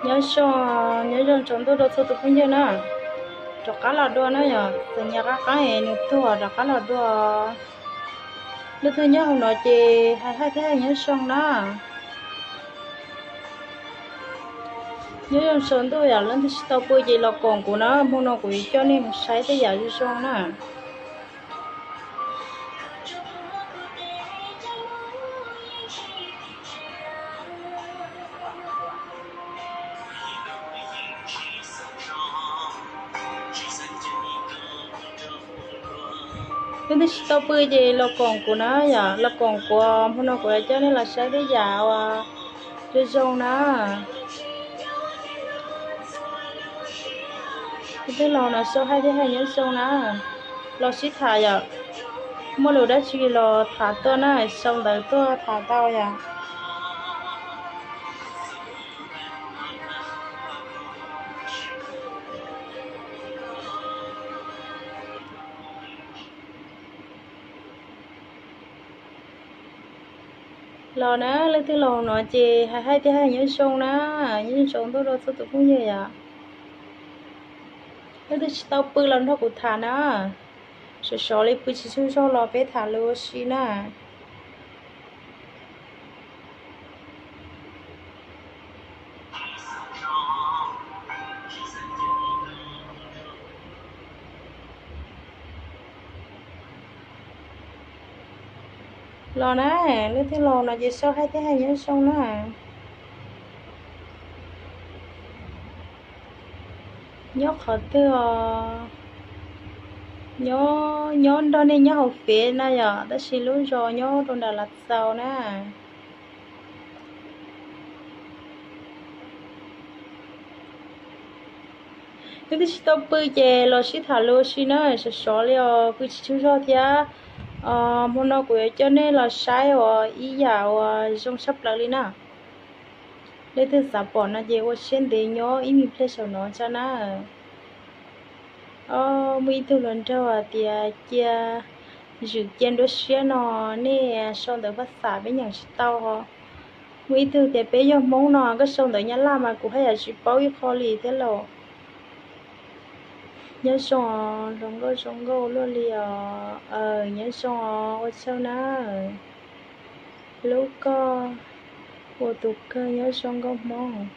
Nyob zoo, nyob zoo tsaus ntuj rau txhua tus phooj ywg na. Rov qab los dua na yom, txom nyem qab qab es nws tuag rov qab los dua. Leej twg nyob hauv no ces hais hais thiab hais nyob zoo na. Nyob zoo tsaus ntuj yom, leej twg tsis tau pw ces los koom kuv na, hmo no kuv yuav coj nej mus saib tej yam zoo zoo na. Leej twg tsis tau pw ces los koom kuv na yom, los koom kuv, hmo no kuv yuav coj nej los saib tej yam uas zoo zoo na. Leej twg los no sau hais thiab hais nyob zoo na. Los sib tham yom, muaj lus dab tsi los tham tuaj na, sau ntawv tuaj tham tau yom. Los na, leej twg los no ces hais hais thiab hais nyob zoo na, nyob zoo tsaus ntuj rau txhua tus phooj ywg yom. Leej twg tsis tau pw los nrog kuv tham na, sov sov li pw tsis tsaug zog los peb tham lus ua si na. Los na, leej twg los no ces sau hais thiab hais nyob zoo na. Nyob qhov twg os? Nyob, nyob nrog nej nyob hauv Fev na yom, tab sis lub zos nyob rau nram Lav Xaus na. Leej twg tsis tau pw ces los sib tham lus ua si na, sov sov li os, pw tsis tsaug zog thiab. Hmo no kuv yuav coj nej los saib uas ib yam uas zoo tshaj plaws li na. Leej twg xav pom no ces ua siab ntev nyob ib me pliag saum no tso na. Os, muaj ib tug hluas nraug hais tias cia zwm cia nruab siab no, nej sau ntawv Phaj Xam peb nyeem tsis tau. Muaj ib tug tias peb yog Hmoob no, koj sau ntawv Nyab Laj mas kuv haj yam tsis paub ib qho li thiab lauj. Nyob zoo, zoo nkauj zoo nkauj luaj li os. Nyob zoo, ua tsaug na. Hlub koj ua tus kawg, nyob zoo nkauj Hmoob.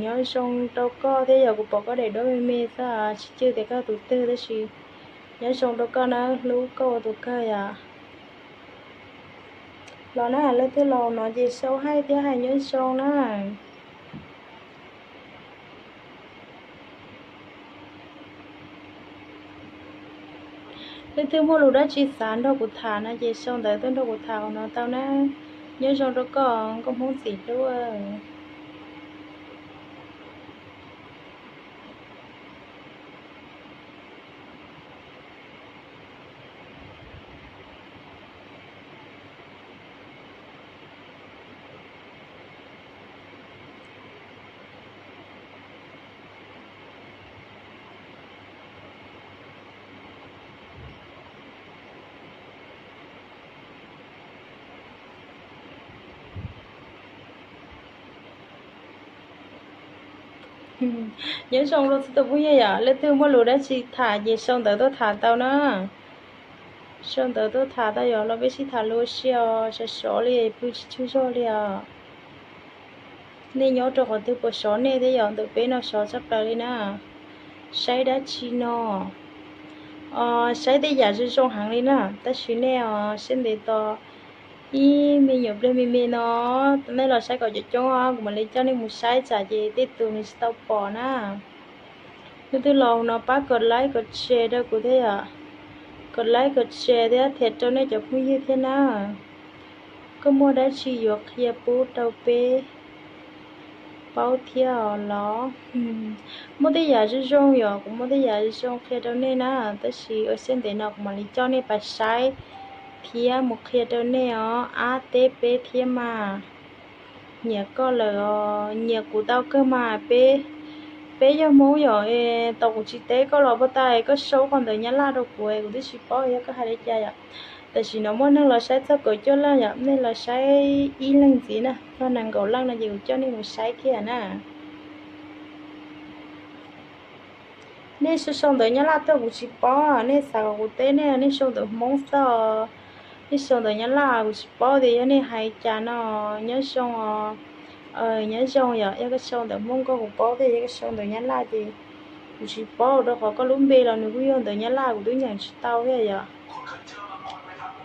Nyob zoo rau koj thiab yog kuv pom koj daim duab me me xwb, tsis cwj tias koj tus twg tab sis nyob zoo rau koj na, hlub koj ua tus kawg yom. Los na, leej twg los no ces sau hais thiab hais nyob zoo na. Leej twg muaj lus dab tsi xav nrog kuv tham no ces sau ntawv tuaj nrog kuv tham hauv no tau na. Nyob zoo rau koj nkauj Hmoob ntxim hlub. Nyob zoo rau txhua tus phooj ywg yom, leej twg muaj lus dab tsi tham ces sau ntawv tuaj tham tau na. Sau ntawv tuaj tham tau yom, los peb sib tham lus ua si os, sov sov li pw tsis tsaug zog li os. Nej nyob rau qhov twg puas sov nej thiab yom, ntawm peb no sov tshaj plaws li na. Saib dab tsi no, saib tej yam zoo zoo heev li na, tab sis nej os siab ntev tos ib me nyuam pliag me me no, nej los saib kom coob coob os, kuv mam li coj nej mus saib tsam ces tej tus nws tsis tau pom na. Leej twg los no pab kom like kom share rau kuv thiab yom, kom like kom share thiab thiaj rau nej cov phooj ywg thiab na. Koj muaj dab tsi yuav qhia pub rau peb paub thiab os los? Muaj tej yam zoo zoo yom, kuv muaj tej yam zoo zoo qhia rau nej na, tab sis ua siab ntev no kuv mam li coj nej pais saib thiab mus qhia rau nej os, ab teb peb thiab mas. Nyiam koj lawm os, nyiam kuv tau kawg mas peb, peb yog Hmoob yom, tau kuv tsis teb koj los puag ta koj sau qhov ntawv Nyab Laj rau kuv, kuv twb tsis paub yog koj hais li cas yom. Tam sim no muaj neeg los saib txog kaum cuaj leej yom, nej los saib ib leeg ntxiv na, txog nees nkaum leej no ces kuv coj nej mus saib kiag na. Nej sau sau ntawv Nyab Laj tuaj kuv tsis paub, nej xav kom kuv teb nej, nej sau ntawv Hmoob xwb. Nej sau ntawv Nyab Laj kuv tsis paub tias yog nej hais cas no. Nyob zoo os, nyob zoo yom, yog koj sau ntawv Hmoob koj kuv paub thiab, yog koj sau ntawv Nyab Laj ces kuv tsis paub, rau qhov koj lub npe los nws kuj yog ntawv Nyab Laj kuv twb nyeem tsis tau thiab yom.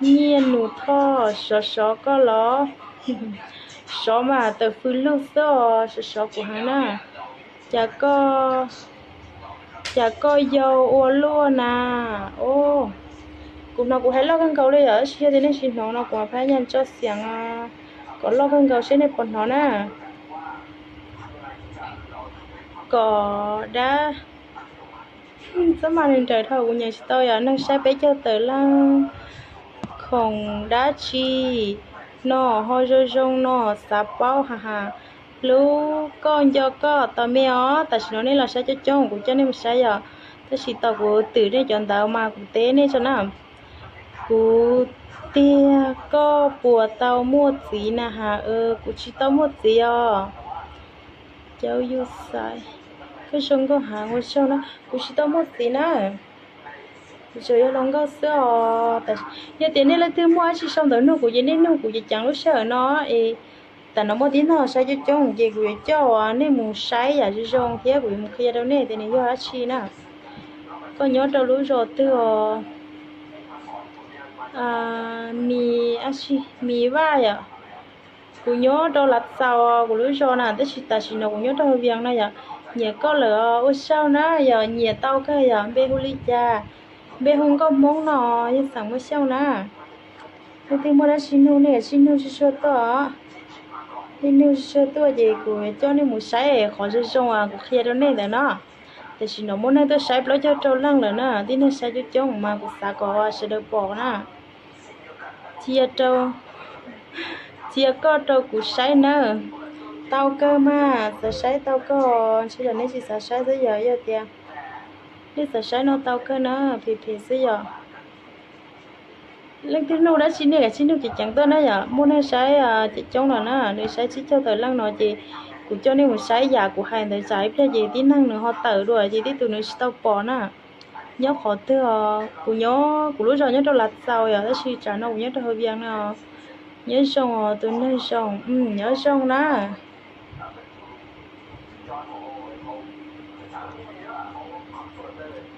Nyiaj Nus Thoj, sov sov koj los? Sov mas tawm fws lug xwb os, sov sov kuv heev na. Cas koj, cas koj yau ua luaj na. Kuv hnov kuv hais loj kawg nkaus li yom, tab sis yog tias nej tsis hnov no kuv mam phab nyaj tso xiam kom loj kawg nkaus seb nej puas hnov na. Kom dab, txhob mas nws nrawm dhau kuv nyeem tsis tau yom. Neeg saib peb caug tawm leej, khoom dab tsi no ho zoo zoo no xav paub ha ha. Hlub koj nco koj tos me os. Tam sim no nej los saib coob coob kuv coj nej mus saib yom, tab sis tau kuv twm nej cov ntawv mas kuv teb nej tso na. Kuv tiag koj puas tau muaj txiv na has? Kuv tsis tau muaj txiv os. Cauv yus xaiv, koj zoo nkauj heev ua tsaug na. Kuv tsis tau muaj txiv na, kuv tsuas yog hluas nkauj xwb os. Yog tias nej leej twg muaj dab tsi sau ntawv nug kuv ces nej nug kuv ces ceev lub sij hawm no es tam no muaj tib neeg saib coob coob ces kuv yuav coj uas nej mus saib yam zoo zoo thiab kuv yuav mus qhia rau nej tias nws yog dab tsi na. Koj nyob rau lub zos twg os? Mis, Mis Vaj yom. Kuv nyob rau Lav Txaus kuv lub zos na, tab sis tam sim no kuv nyob rau Vias no yom. Nyiam koj lawm ua tsaug na yom, nyiam tau kawg yom. Npe hu li cas? Npe hu Nkauj Hmoob no, yog xeem Muaj Xyooj na. Leej twg muaj dab tsi nug nej sib nug tsuag tsuag tuaj, nej nug tsuag tsuag tuaj ces kuv coj nej mus saib qhov zoo zoo kuv qhia rau nej ntawd no. Tam sim no muaj neeg tuaj saib plaub caug rau leej lawm na, tib neeg saib coob coob mas kuv xav kom sawv daws pom na. Cia rau, cia koj rau kuv saib nawb. Tau kawg mas, xav saib tau kawg, ntshe yog nej tsis xav saib xwb yog, yog tias nej xav saib no tau kawg na, phem phem xwb yog. Leej twg nug dab tsi nej kav tsij nug ceev ceev tuaj na yom, muaj neeg saib coob coob no na, nws saib tsib caug tawm leej no ces kuv coj nej mus saib yam kuv hais ntawd tsam ib pliag ces tib neeg nws ho tawm dua ces tib tug nws tsis tau pom na. Nyob qhov twg? Kuv nyob, kuv lub zos nyob rau Lav Txaus yom, tab sis tsam no kuv nyob rau Hauv Vias no. Nyob zoo os tus neeg zoo, nyob zoo na.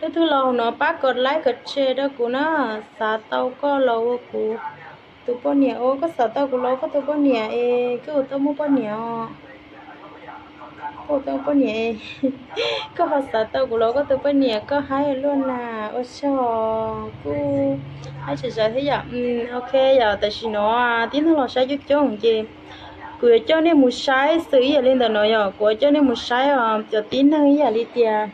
Leej twg los no pab kom like kom share rau kuv na, xav tau koj los ua kuv tus poj niam. Ua koj xav tau kuv los koj tus poj niam es koj ua tau muaj poj niam os. Koj ua tau poj niam, koj ho xav tau kuv los koj tus poj niam koj haib luaj na. Ua tsaug, kuj haib tsa zaws thiab yom. Ok yom, tam sim no tib neeg los saib coob coob ces kuv yuav coj nej mus saib xwb ib yam li ntawm no yom, kuv yuav coj nej mus saib os cov tib neeg ib yam li tias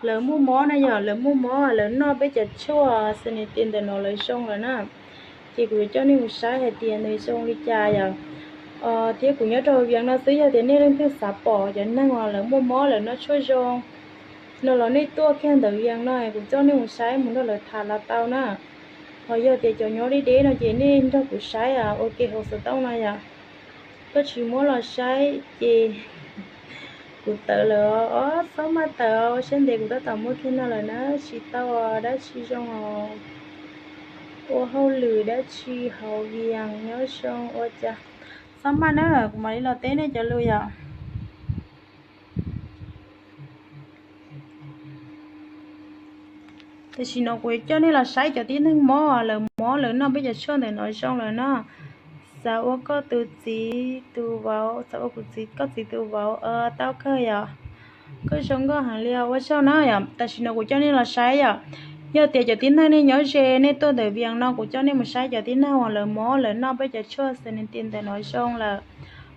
lawv muaj mob na yom, lawv muaj mob lawv noj peb cov tshuaj xwb ne tias ntawm no lawv zoo lawm na. Ces kuv yuav coj nej mus saib hais tias nws zoo li cas yom. Thiab kuv nyob rau Vias no xwb, yog tias nej leej twg xav pom cov neeg uas lawv muaj mob lawv noj tshuaj zoo no los nej tuaj kiag ntawm Vias no kuv coj nej mus saib mus nrog lawv tham los tau na. Ho yog tias cov nyob deb deb no ces nej nrog kuv saib ua ke hauv xov tooj no yom. Koj tsis muab los saib ces kuv tawm lawm os, txhob maj tawm os, ua siab ntev kuv tab tom muab kiag no lawm na, tsis tau dab tsi zoo os. Ua hauj lwm dab tsi hauv Vias nyob zoo ua cas. Txhob maj na, kuv mam li los teb nej cov lus yom. Tam sim no kuv coj nej los saib cov tib neeg mob, lawv mob lawv noj peb cov tshuaj ntawm no zoo lawm no. Xav ua koj tus txiv tus vauv, xav ua kuv txiv, koj txiv tus vauv, tau kawg yom. Koj zoo nkauj heev li os, ua tsaug na yom. Tam sim no kuv coj nej los saib yom. Yog tias cov tib neeg nej nyob ze nej tuaj ntawm Vias no kuv coj nej mus saib cov tib neeg uas lawv mob lawv noj peb cov tshuaj xwb ne tias ntawm no zoo lawm.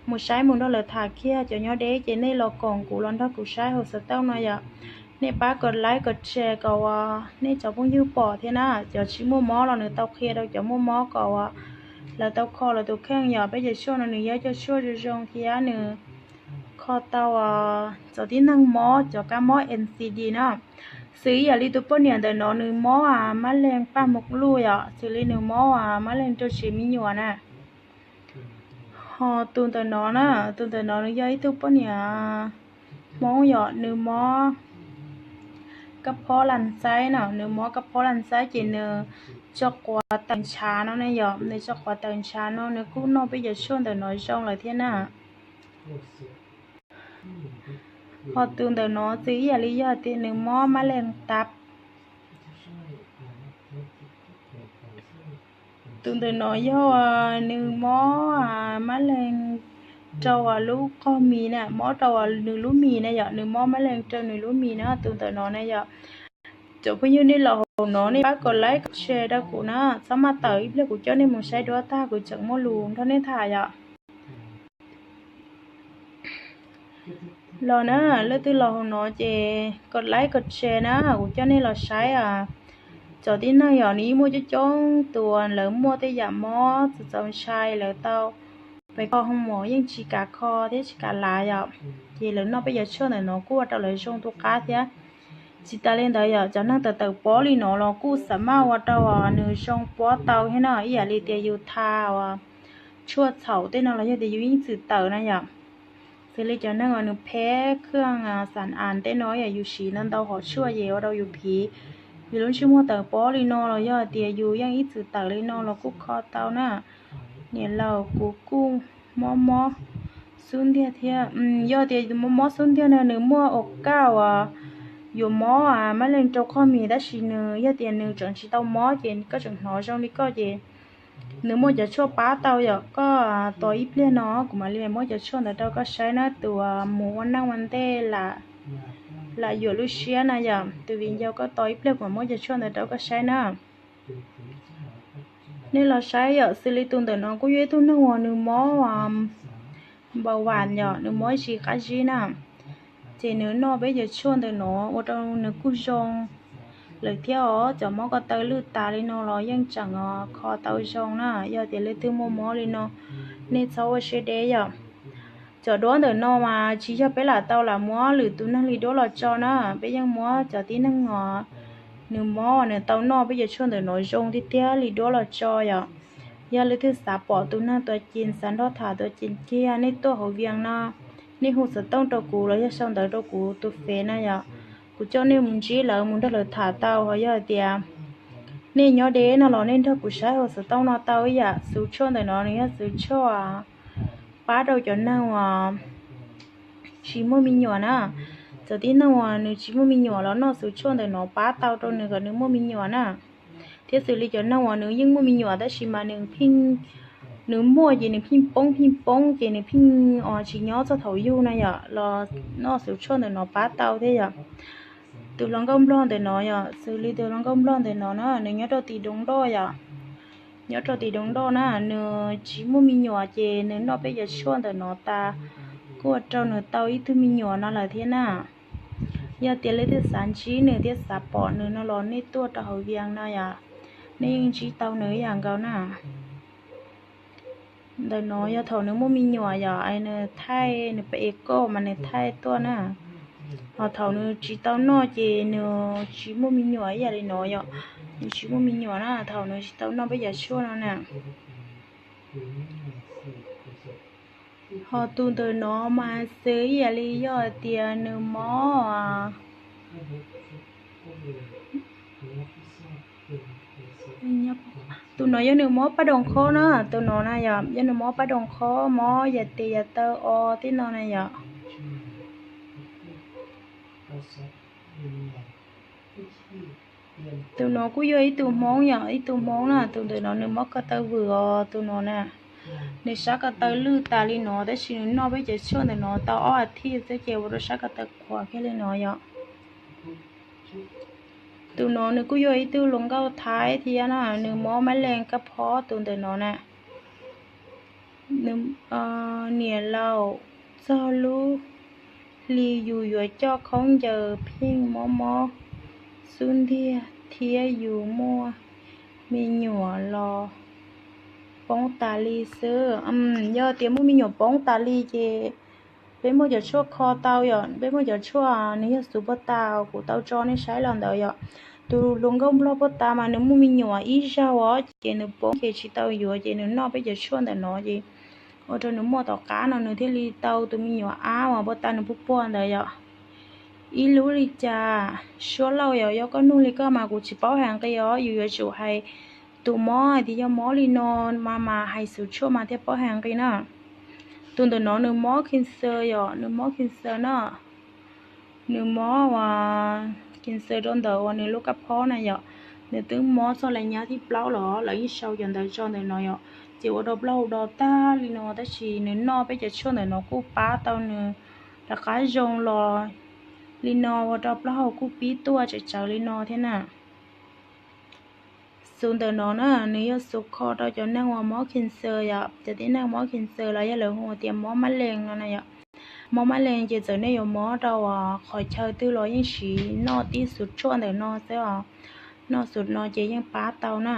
Mus saib mus nrog lawv tham kiag, cov nyob deb ces nej los koom kuv los nrog kuv saib hauv xov tooj no yom. Nej pab kom like kom share kom uas nej cov phooj ywg pom thiab na, cov tsis muaj mob los nws tau qhia rau cov muaj mob kom uas lawv tau kho lawv tus kheej yom. Peb cov tshuaj no nws yog cov tshuaj zoo zoo thiab nws kho tau cov tib neeg mob, cov kab mob N C D na. Xws ib yam li tus poj niam ntawm no nws mob mab leej paj mus luj yom, xws li nws mob mab leej rau tsev me nyuam na. Ho tus ntawm no na, tus ntawm no nws yog ib tug poj niam Hmoob yom, nws mob kab phob las xaib no, nws mob kab phob las xaib ces nws tso quav taws ntshav no ne yom, nws tso quav taws ntshav no nws kuj noj peb cov tshuaj ntawm no zoo lawm thiab na. Ho tus ntawm no xws ib yam li yog tias nws mob mab leej tav. Tus ntawm no yog nws mob mab leej rau lub qog mis na, mob rau nws lub mis na yom, nws mob mab leej rau nws lub mis na, tus ntawm no na yom. Cov phooj ywg nej los hauv no nej pab kom like kom share rau kuv na, txhob maj tawm, ib pliag kuv coj nej mus saib duab tag kuv tseem muaj lus nrog nej tham yom. Los na, leej twg los hauv no ces kom like kom share na, kuv coj nej los saib. Cov tib neeg yom, nws yeej muaj coob coob tus lawv muaj tej yam mob txaus ntshai, lawv tau pes kho hoo mom yeej tsis kam kho thiab tsis kam lav yom, ces lawv noj peb cov tshuaj ntawm no kuj ua rau lawv zoo tu qab thiab. Tsis tas li ntawd yom, cov neeg tawm tawm pob li no los kuj xam maj ua rau nws zoo pob tau thiab no, ib yam li tias yus tha uas tshuaj txhaum tej no los yog tias yus ib txwm tawm na yom. Xws li cov neeg uas nws phem khaj xas as tej no yom, yus siv ntau ntau hom tshuaj ces ua rau yus phiv, yus lub ntsej muag tawm pob li no los yog hais tias yus yeej ib txwm tawm li no los kuj kho tau na. Niam laus, kuv kuj mob mob xub ntiag thiab. Yog tias mob mob xub ntiag no nws muaj ua kaj uas yuav mob mab leej rau qhov mis, tab sis nws yog tias nws tseem tsis tau mob ces koj tseem hnov zoo li koj ces nws muaj cov tshuaj pab tau yom. Koj tos ib pliag no kuv mam li muab cov tshuaj ntawd rau koj saib na. Tus mus ua neej ua ntej lam yuam lub siab na yom, tus viv ncaus, koj tos ib pliag kuv mam muab cov tshuaj ntawd rau koj saib na. Nej los saib yom, xws li tus ntawm no kuj yog ib tug neeg uas nws mob npaum vas yom, nws mob ib sim qab zib na, ces nws noj peb cov tshuaj ntawm no ua rau nws kuj zoo lawm thiab os. Cov mob ko taw lwj tas li no los yeej tseem kho tau zoo na. Yog tias leej twg muaj mob li no, nej txhob ua siab deb yom. Cov duab ntawm no mas tsis yog peb lam tau lam muab lwm tus neeg li duab los tso na, peb yeej muab cov tib neeg uas nws mob nws tau noj peb cov tshuaj ntawm no zoo tiag tiag li duab los tso yom. Yog leej twg xav pom tus neeg tuaj ces xav nrog tham tuaj ces kiag nej tuaj hauv Vias no, nej hu xov tooj rau kuv los yog sau ntawv rau kuv tus Face na yom. Kuv coj nej mus ntsib lawv mus nrog lawv tham tau. Ho yog hais tias nej nyob deb no los nej nrog kuv saib hauv xov tooj no tau ib yam. Xuv tshuaj ntawm no nws yog xuv tshuaj pab rau cov neeg uas tsis muaj me nyuam na. Cov tib neeg uas nws tsis muaj me nyuam los noj xuv tshuaj ntawm no pab tau rau nws kom nws muaj me nyuam na. Thiab xws li cov neeg uas nws yeej muaj me nyuam tab sis mas nws pheej, nws muaj ces nws pheej poob pheej poob ces nws pheej tsis nyob txog thaum yug na yom, los noj xuv tshuaj ntawm no pab tau thiab yom. Tus hluas nkauj nplog ntawm no yom, xws li tus hluas nkauj nplog ntawm no na, nws nyob rau tim Doo Doj yom. Nyob rau tim Doo Doj na, nws tsis muaj me nyuam ces nws noj peb cov tshuaj ntawm no tas kuj ua rau nws tau ib tug me nyuam no lawm thiab na. Yog tias leej twg xav ntsib nws thiab xav pom nws no los nej tuaj rau hauv Vias no yom, nej yeej ntsib tau nws ib yam nkaus na. Ntawm no yog thaum nws muaj me nyuam yom, nws thaij, nws pab es koj mas nws thaij tuaj na. Ho thaum nws tsis tau noj ces nws tsis muaj me nyuam ib yam li no yom. Nws tsis muaj me nyuam na, thaum nws tsis tau noj peb cov tshuaj no na. Ho tus ntawm no mas xws ib yam li yog hais tias nws mob, tus no yog nws mob paj doos khob na, tus no na yom, yog nws mob paj doos khob, mob yam tes yam taw o tej no na yom. Tus no kuj yog ib tug Hmoob yom, ib tug Hmoob na, tus ntawm no nws mob ko taw vwm os, tus no na. Nws sab ko taw lwj tas li no tab sis nws noj peb cov tshuaj ntawm no tau ob as thiv xwb ces ua rau sab ko taw qhuav kiag li no yom. Tus no nws kuj yog ib tug hluas nkauj Thaib thiab na, nws mob mab leej kab phob tus ntawm no na. Niam laus, txog lub hli yus yuav coj khaub ncaws pheej mob mob xub ntiag thiab yus muaj me nyuam los poob tas li xwb. Yog tias muaj me nyuam poob tas li ces Peb muaj cov tshuaj kho tau yom, peb muaj cov tshuaj nws yog xuv puag ta, kuv tau tso nej saib los ntawd yom. Tus hluas nkauj nplog puag ta mas nws muaj me nyuam ib zaug os ces nws poob ces tsis tau yuav ces nws noj peb cov tshuaj ntawm no ces ua rau nws muaj tom qab no nws thiaj li tau tus me nyuam ab uas puag ta nws puag puag ntawd yom. Ib lub li cas suab lauj yom, yog koj nug li koj mas kuv tsis paub hais nqi os, yus yuav tsum hais tus mob hais tias yog mob li no mas mas hais xuv tshuaj mas thiaj paub hais nqi na. Tus ntawm no nws mob cancer yom, nws mob cancer na. Nws mob uas cancer rau ntawm uas nws lub kab phob na yom. Nws twb mob txog lais nyab thib plaub los lawv yeej sau cov ntawd tso ntawm no yom. Ces ua rau plaub hau do tag li no tab sis nws noj peb cov tshuaj ntawm no kuj pab tau nws rov qab zoo los li no, ua rau plaub hau kuj pib tuaj tsawv tsawv li no thiab na. Xuv ntawm no na, nws yog xuv kho rau cov neeg uas mob cancer yom, cov tib neeg mob cancer los yog lawv hu tias mob mab lees no na yom. Mob mab lees ces txawm nej yuav mob rau uas qhov chaw twg los yeej siv noj tib xuv tshuaj ntawm no xwb os. Noj xuv no ces yeej pab tau na.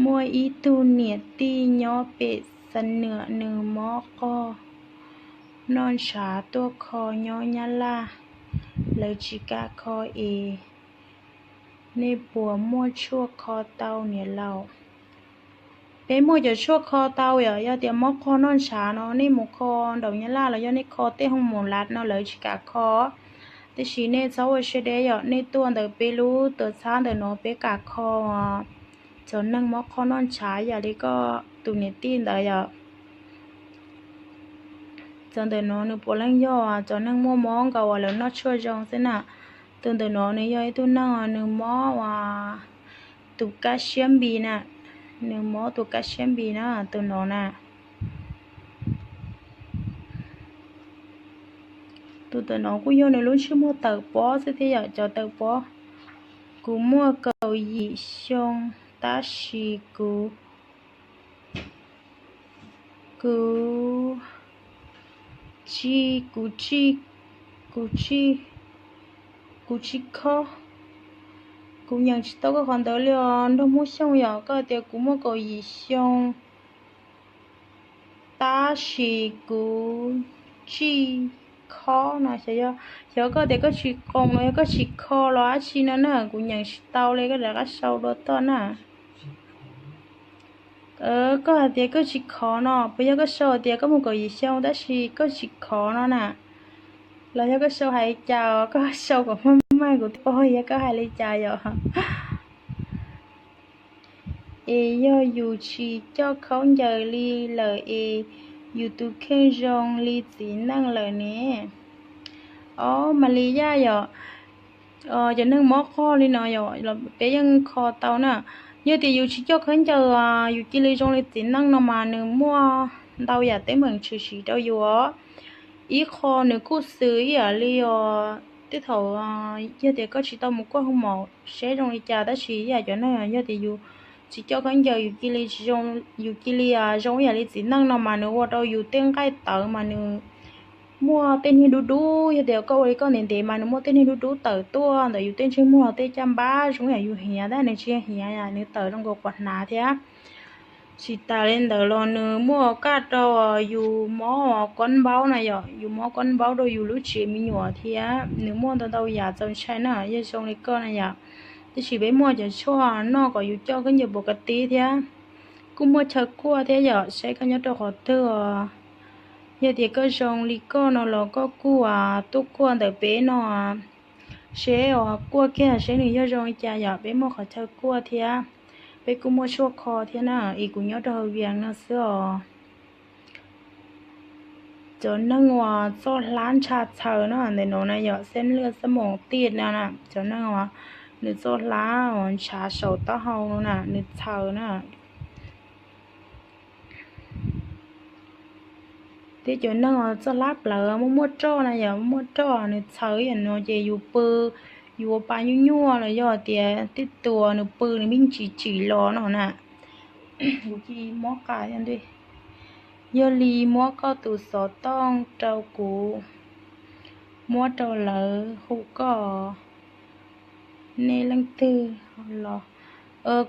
Muaj ib tug niam tij nyob pem Xam Nuam nws mob qog noj ntshav tuaj kho nyob Nyab Laj, lawv tsis kam kho es nej puas muaj tshuaj kho tau niam laus? Peb muaj cov tshuaj kho tau yom, yog tias mob qog noj ntshav no nej mus kho nraum Nyab Laj los yog nej kho tej hoo mum lav no lawv tsis kam kho. Tab sis nej txhob ua siab deb yom, nej tuaj ntawm peb lub tuam txhab ntawm no peb kam kho cov neeg mob qog noj ntshav yam li koj tus niam tij ntawd yom. Cov ntawm no nws puav leej yog cov neeg muaj mob nkaus uas lawv noj tshuaj zoo xwb na. Tus ntawm no nws yog ib tug neeg uas nws mob uas tus kab siab npis na, nws mob tus kab siab npis na, tus no na. Tus ntawm no kuj yog nws lub ntsej muag tawm pob xwb thiab yom, cov tawm pob. Kuv muaj kaum yim xyoo tab sis kuv, kuv tsis, kuv tsis, kuv tsis, kuv tsis kho. Kuv nyeem tsis tau koj qhov ntawd li os nraug Hmoob Xyooj yom, koj tias kuv muaj kaum yim xyoo tab sis kuv tsis kho no, xyov koj tias koj tsis qoos los yog koj tsis kho los dab tsi no na, kuv nyeem tsis tau li, koj rov qab sau dua toj na. Koj hais tias koj tsis khov no, puas yog koj sau tias koj muaj kaum yim xyoo tab sis koj tsis khov no na? Los yog koj sau hais cas, koj sau kom maj maj kuv thiaj paub yog koj hais li cas yom. Es yog yus tsis coj khaub ncaws li lawm es yus tus kheej zoo li txiv neej lawm ne? Ob, mas li yaj yom, cov neeg mob qog li no yom, peb yeej kho tau na. Yog tias yus tsis coj khaub ncaws, yus cia li zoo li txiv neej no mas nws muaj ntau yam teeb meem tshwm sim rau yus os. Ib qho nws kuj xws ib yam li os, tej thaum yog tias koj tsis tau mus kuaj hoo maum seb zoo li cas, tab sis ib yam cov neeg yog tias yus tsis coj khaub ncaws, yus cia li, yus cia li zoo ib yam li txiv neej no mas nws ua rau yus tej nqaij tawv mas nws muaj tej niag dub dub. Yog tias koj ua li koj ntev ntev mas nws muaj tej niag dub dub tawm tuaj ntawm yus tej ntsej muag los tej caj npab zoo ib yam yus hiav tab nws tsis hiav, nws tawm zoo nkaus quav hnav thiab. Tsis tas li ntawd los nws muaj kaj rau yus mob kob npaub na yom, yus mob kob npaub rau yus lub tsev me nyuam thiab. Nws muaj ntau ntau yam txaus ntshai na, yog zoo li koj na yom. Tab sis peb muaj cov tshuaj noj kom yus coj khaub ncaws pov ka tib thiab. Kuj muaj chaw kuaj thiab yom, saib koj nyob rau qhov twg os. Yog tias koj zoo li koj no los koj kuj tuaj kuaj ntawm peb no seb os, kuaj kiag seb nws yog zoo li cas yom. Peb muaj qhov chaw kuaj thiab, peb kuj muaj tshuaj kho thiab na, es kuv nyob rau hauv Vias no xwb os. Cov neeg uas txoj hlab ntsha txhaws no ntawm no na yom, xeeb lwaj xab moos tiaj no na, cov neeg uas nws txoj hlab uas ntshav saum taub hau no na, nws txhaws na. Thiab cov neeg uas txoj hlab plawv muaj muaj roj na yom, muaj roj nws txhaws ib yam no ces yus pw, yus ua pa nyuaj nyuaj los yog tias tej tus nws pw nws pheej tsis tsim los no na. Kuv cia li muab qa, yog li muab koj tus xov tooj rau kuv, muab rau lawv hu koj, nej leej twg los.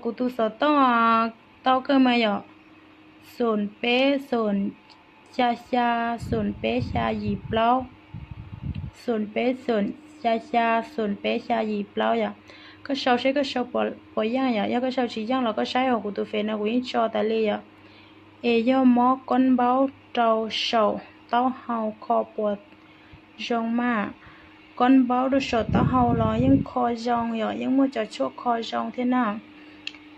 Kuv tus xov tooj tau kawg mas yom, xoom peb xoom xya xya xoom peb xya yim plaub, xoom peb xoom xya xya xoom peb xya yim plaub yom. Koj sau seb koj sau puas yeej yom, yog koj sau tsis yeej los koj saib hauv kuv tus fem no kuv yeej tso tas li yom. Es yog mob koob npaub rau saum taub hau kho puas zoo mas? Koob npaub rau saum taub hau los yeej kho zoo yom, yeej muaj cov tshuaj kho zoo thiab na.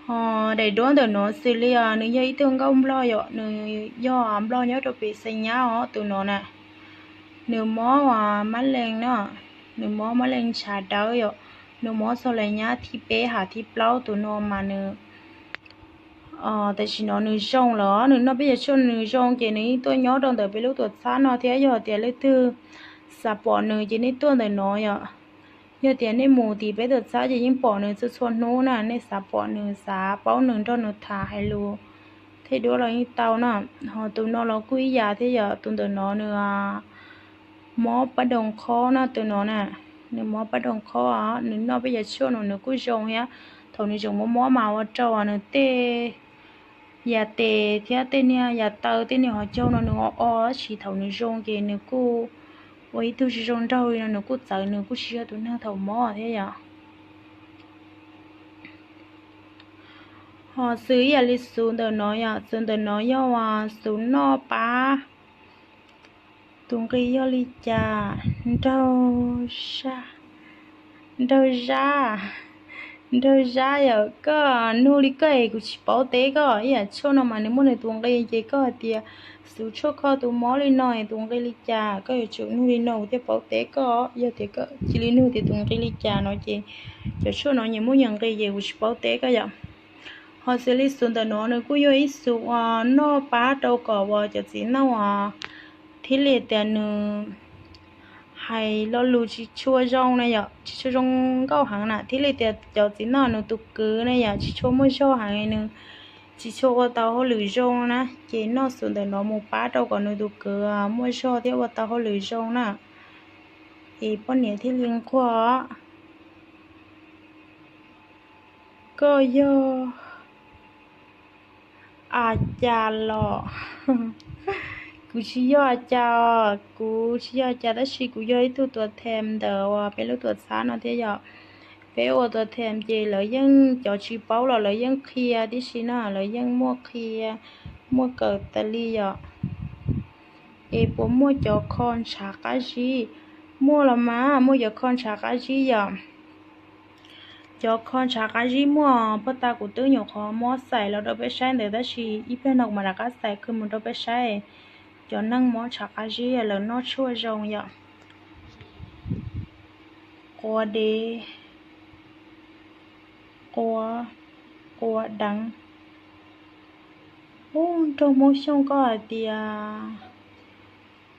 Ho daim duab ntawm no xws li nws yog ib tug nkauj nplog yom, nws yog nplog nyob rau pem Xais Nyab os tus no na. Nws mob mab lees na, nws mob mab lees ntshav dawb yom, nws mob txog lais nyab thib peb ham thib plaub tus no mas nws tam sim no nws zoo lawm, nws noj peb yam tshuaj nws zoo ces nws yeej tuaj nyob rau ntawm peb lub tuam txhab no thiab. Yog tias leej twg xav pom nws ces nej tuaj ntawm no yom. Yog tias nej mus tim peb tuam txhab ces yeej pom nws txhua txhua hnub na, nej xav pom nws xav paub nws nrog nws tham hais lus thiab duab los yeej tau na. Ho tus no los kuj ib yam thiab yom, tus ntawm no nws mob pab doos khob na, tus no na, nws mob pab doos khob, nws noj peb yam tshuaj no nws kuj zoo thiab. Thaum nws tseem mob mob mas ua rau nws tej yam tes thiab tej niag yam taw tej niag hauv caug no nws o o, tab sis thaum nws zoo ces nws kuj ua ib tug zoo zoo nraug li no, nws kuj txawv, nws kuj tsis yog tus neeg thaum mob thiab yom. Ho xws ib yam li xus ntawm no yom, xus ntawm no yog uas xus noj pab. Tus nqi yog li cas? Nraug zab, nraug zab, nraug zab yom, koj nug li koj es kuv tsis paub teb koj. Ib yam tshuaj no mas nws muaj nws tus nqi, ces koj hais tias xus tshuaj kho tus mob li no es tus nqi li cas, koj yuav tsum nug li no kuv thiaj paub teb koj. Yog tias koj cia li nug tias tus nqi li cas no ces cov tshuaj no nyias muaj nyias nqi ces kuv tsis paub teb koj yom. Ho xws li xus ntawm no nws kuj yog ib xus uas noj pab rau kom uas cov txiv noj uas thiaj li tias nws hais lo lus tsis tshua zoo na yom, tsis tshua zoo nkauj heev na, thiaj li tias cov txiv noj nws tus kwv na yom, tsis tshua muaj zog heev, nws tsis tshua ua tau hauj lwm zoo na, ces noj xus ntawm no mus pab rau kom nws tus kwv muaj zog thiab ua tau hauj lwm zoo na, es poj niam thiaj li nquag. Koj yog a cas los? Kuv tsis yog a cas, kuv tsis yog a cas tab sis kuv yog ib tug tuam them ntawm uas peb lub tuam txhab no thiab yom. Peb ua tuam them ces lawv yeej, cov tsis paub los lawv yeej qhia tib si na, lawv yeej muaj qhia, muaj kawm tas li yom. Es puas muaj cov kho ntshav qab zib? Muaj los mas, muaj cov kho ntshav qab zib yom. Cov kho ntshav qab zib muaj, pog tas kuv twb nyuam qhuav muab xaim los rau peb saib ntawd tab sis ib pliag no kuv mam rov qab xaim qhia mus rau peb saib cov neeg mob ntshav qab zib lawv noj tshuaj zoo yom. Quav dev, quav, quav deev. Ub, nraug Hmoob Xyooj koj hais tias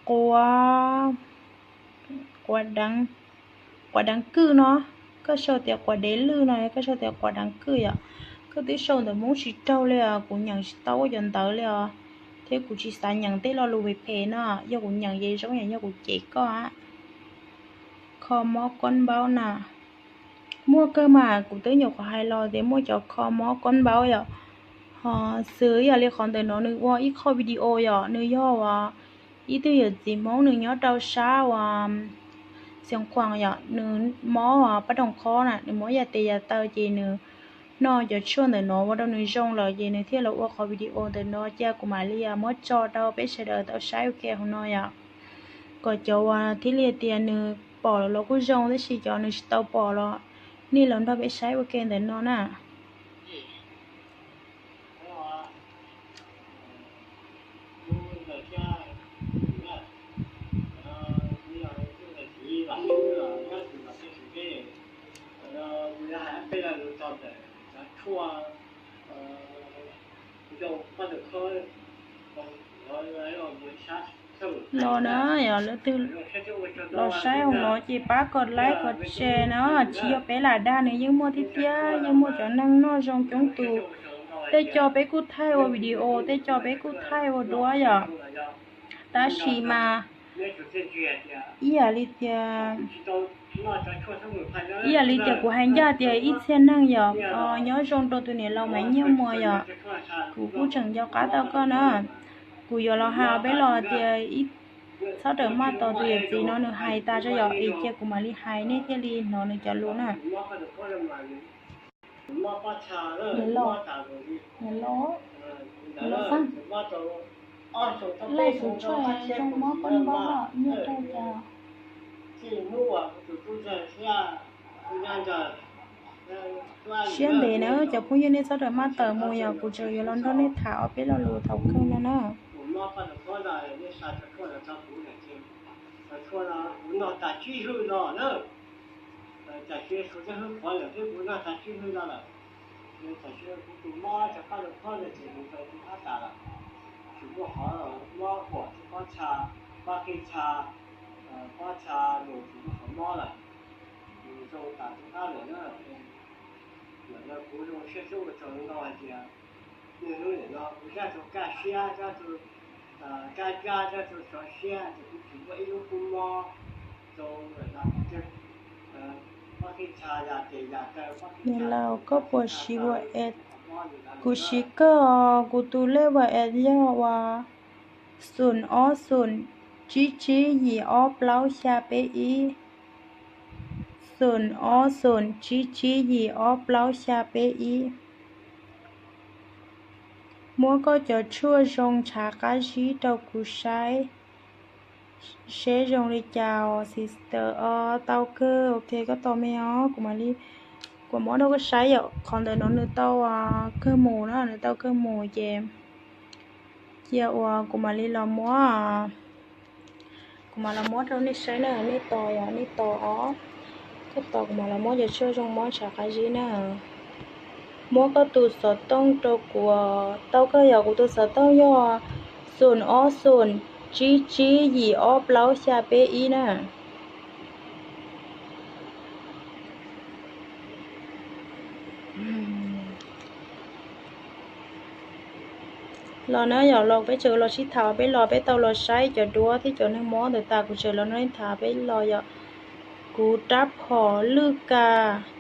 quav, quav deev, quav deev kwj no, koj sau tias quav dev lwj no, koj sau tias quav deev kwj yom. Koj twb sau ntawv Hmoob tsis raug li os, kuv nyeem tsis tau cov ntawv li os, thiab kuv tsis xav nyeem tej lo lus phem phem no, yog kuv nyeem ces zoo yam yog kuv cem koj. Kho mob koob npaub na, muaj kawg mas, kuv twb nyuam qhuav hais los tias muaj cov kho mob koob npaub yom. Ho xws yam li qhov ntawm no nws ua ib qho video yom, nws yog uas ib tug yawm txiv Hmoob nws nyob rau sab uas Xeev Khuam yom, nws mob pab doog khob na, nws mob yam tes yam taw ces nws noj cov tshuaj ntawm no ua rau nws zoo lawm ces nws thiaj los ua qhov video ntawm no cia kuv mam li muab tso rau peb sawv daws tau saib ua ke hauv no yom. Kom cov uas thiaj li tias nws pom lawm los kuj zoo, tab sis cov nws tsis tau pom los nej los nrog peb saib ua ke ntawm no na. Los na, yog leej twg los saib hauv no ces pab kom like kom share na, tsis yog peb lam dag, nws yeej muaj tiag tiag, yeej muaj cov neeg noj zoo coob tus. Tej co peb kuj thaij ua video, tej co peb kuj thaij ua duab yom. Tab sis mas ib yam li tias, ib yam li tias kuv hais ncaj tias ib txhia neeg yom, nyob zoo rau tus niam laus Maiv Nyiaj Muas yom, kuv kuj tseem nco qab tau koj na. Kuv yuav los hais peb los tias ib, txhob rawm maj tos tus yawm txiv no nws hais tas tso yom, es cia kuv mam li hais nej thiaj li hnov nws cov lus na. Los, los xab, lej xus tshuaj zoo mob koj npab nyiaj rau cas? Siab ntev na cov phooj ywg, nej txhob rawm maj tawm mus, yog kuv tseem yuav los nrog nej tham ob peb lo lus thaum kawg no na. Tsis muaj qhov mob huam, pob txha, pob qij txha, nws tsis muaj qhov mob lawm. Nws zoo tas rov qab lawm na. Nim no kuv zoo siab xub ua tsaug no hais tias nws lub nim no kuv zaj tug kaj siab, zaj tug kaj zaj, zaj tug sov siab, ces kuv tsis muaj ib lub kub mob. Zoo lawm no, pob qij txha yam ces yam taw pob qij txha. Niam laus, koj puas siv Vaj Es? Kuv siv kawg os, kuv tus lej Vaj Es yog uas xoom ob xoom tsib tsib yim ob plaub xya peb ib. Xoom ob xoom tsib tsib yim ob plaub xya peb ib. Muab koj cov tshuaj zoo ntshav qab zib rau kuv saib seb zoo li cas os sister. Os, tau kawg, ok, koj tos me os, kuv mam li, kuv muab rau koj saib yom, qhov ntawm no nws tau kawg mus na, nws tau kawg mus ces cia uas kuv mam li los muab, kuv mam los muab rau nej saib na, nej tos yom, nej tos os. Koj tos kuv mam los muab cov tshuaj zoo mob ntshav qab zib na. Muab koj tus xov tooj rau kuv. Tau kawg, yog kuv tus xov tooj yog xoom ob xoom tsib tsib yim ob plaub xya peb ib na. Los na yom, los peb tseem los sib tham, peb los peb tau los saib cov duab thiab cov neeg mob ntawd tas, kuv tseem los nrog nej tham peb los yom. Kuv rab phom lwj kas.